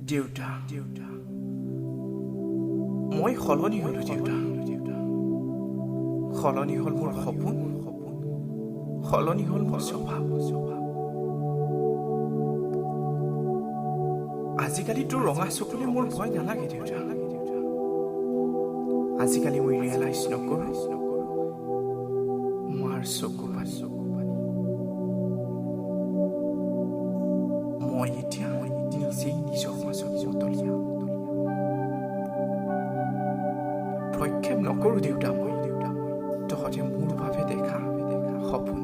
দেউতা, মই সলনি হলো দেউতা। সলনি হ'ল মোৰ সপোন, সলনি হ'ল মোৰ স্বভাৱ। আজিকালি তোৰ ৰঙা চকুলে মোৰ ভয় নালাগে দেউতা। আজিকালি মই ৰিয়েলাইজ নকৰোঁ মাৰ চকু পানী। মই এতিয়া নিজেই নিজৰ মাজত মতলীয়া। প্ৰক্ষেপ নকৰোঁ দেউতা মই, তহঁতে মোৰ বাবে দেখা সপোন।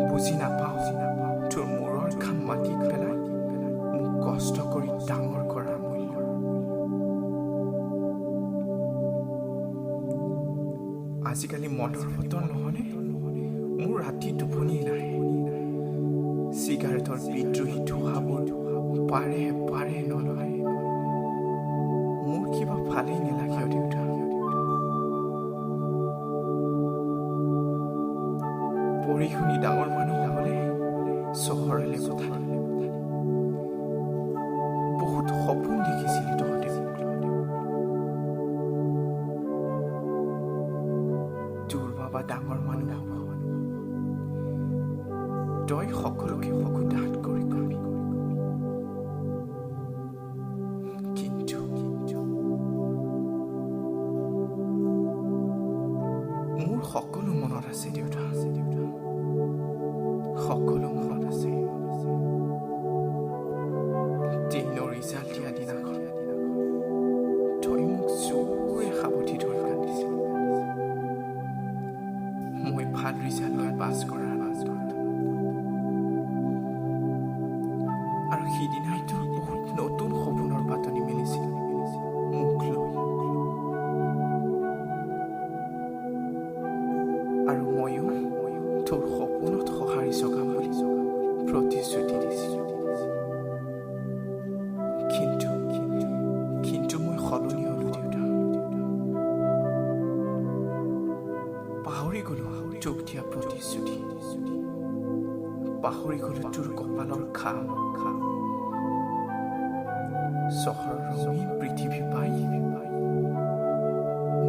বুজি নাপাওঁ তোৰ মূৰৰ ঘাম মাটিত পেলাই মোক কষ্ট কৰি ডাঙৰ কৰাৰ মূল্য। আজিকালি মদৰ বটল নহ'লে মোৰ ৰাতি টোপনি নাহে। চিগাৰেটৰ বিদ্ৰোহী ধোঁৱাবোৰ পাৰে পাৰে নলয় মোৰ কিবা ভালেই নালাগে দেউতা। পঢ়ি শুনি ডাঙৰ মানুহ হ'লে চহৰলৈ পঠালি। বহুত সপোন দেখিছিলি তহঁতে মোক। তোৰ বাবা ডাঙৰ মানুহ হ'ব, তই সকলোকে ডাঠ কৰি কবি। কিন্তু মোৰ সকলো মনত আছে দেউতা, সকলো মনত আছে। টেনৰ ৰিজাল্ট দিয়া দিনাখন তই মোক জোৰে সাৱটি ধৰি কান্দিছিলি। মই ভাল ৰিজাল্ট লৈ পাছ কৰাৰ আনন্দত। আৰু সিদিনাই তোৰ বহুত নতুন সপোনৰ পাতনি মেলিছিল মোক লৈ। আৰু ময়ো তোৰ সপোনত সঁহাৰি যোগাম বুলি প্ৰতিশ্ৰুতি দিছিলো। কিন্তু কিন্তু মই সলনি হলো দেউতা। পাহৰি গলো তোক দিয়া প্ৰতিশ্ৰুতি, পাহৰি গলো তোৰ কপালৰ ঘাম। চহৰৰ ৰঙীন পৃথিৱী পাই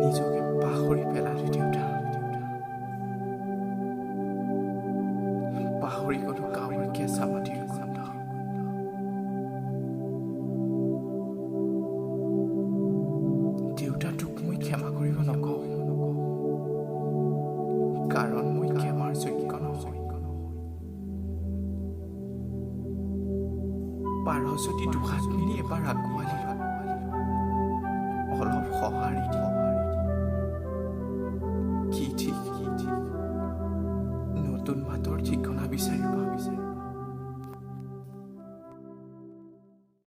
নিজকে পাহৰি পেলালো দেউতা। পাহৰি গলো গাঁৱৰ কেঁচা মাটিৰ গোন্ধ। দেউতা, তোক মই ক্ষমা কৰিব নকওঁ, কাৰণ মই ক্ষমাৰ যোগ্য নহয়। পাৰ যদি দুহাত মেলি এবাৰ আঁকোৱালি অলপ সঁহাৰি দি। কি ঠিক নতুন বাটৰ ঠিকনা বিচাৰি